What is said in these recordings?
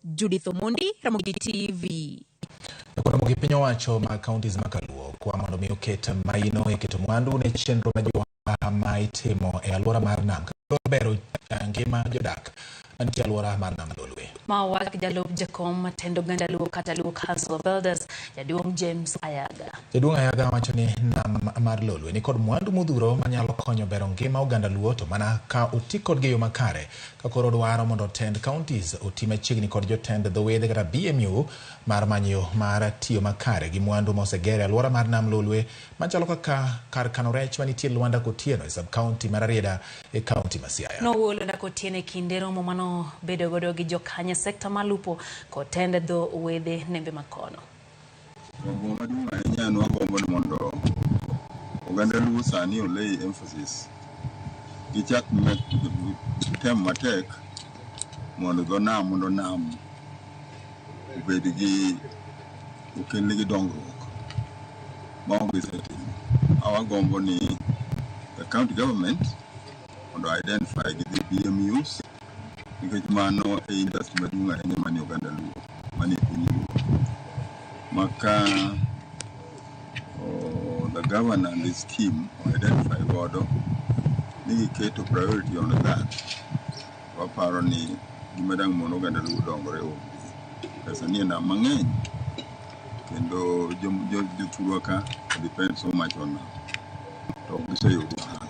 Judith Omondi, Ramogi TV. Koro gi piny owacho mag counties ma Kaluo kwa mondo mi oket maino e keto mwandu ne chenro ma joha ma itimo e alwora mar nam bero ngima jodak mantie alwora mar nam Lolwe. Ma owach gi jalup jakom matendo oganda Luo kata Luo Council of Elders, Jaduong' James Ayaga. Jaduong' Ayaga wacho ni nam mar Lolwe ni kod mwandu modhuro manyalo konyo bero ngima oganda Luo, to mana ka oti kodgi e yo makare. Ka koro dwaro mondo tend counties oti machiegni kod jotend dho wedhe kata BMU mar manyo yo mar tiyo makare gi mwandu moseger e alwora mar nam Lolwe machalo kaka kar kano rech manitie Lwanda Kotieno e sub county mar Rarieda e county ma Siaya. Nowuoyo Lwanda Kotieno e kinde romo manobedo godo gi jokanyo e sekta mar lupo kod tend dho wedhe nembe makono. Gombo maduong' ahinya en wagombo ni mondo oganda Luo sani olay emphasis, gichak tem matek mondo dho nam, mondo nam obed gi, okelnegi dongruok ma ok gisetimo. Awagombo ni the county government mondo identify gi the BMUs, nikech mano e industry maduong' ahinya manie oganda Luo, manie piny Luo. Ma ka the governor and his team identify godo ni giketo priority on that, waparo ni gima dang' mondo oganda Luo dongore onge. Pesa nie nam mang'eny, kendo jothurwa ka depend so much on nam, to ok giseyudo ohala.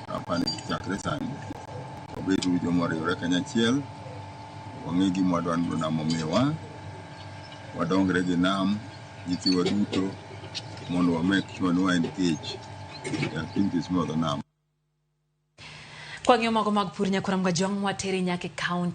Apani chakre sani wabed joma oriwore kanyachiel, wang'e gima wadwa ni nam omiwa, wadongre gi nam, nyithiwa duto, mondo wa make sure ni wa engage e activities mag nam. Kwang'iyo mago mag pur, nyakwar Mgajwang' wateri nyaka e kaunti.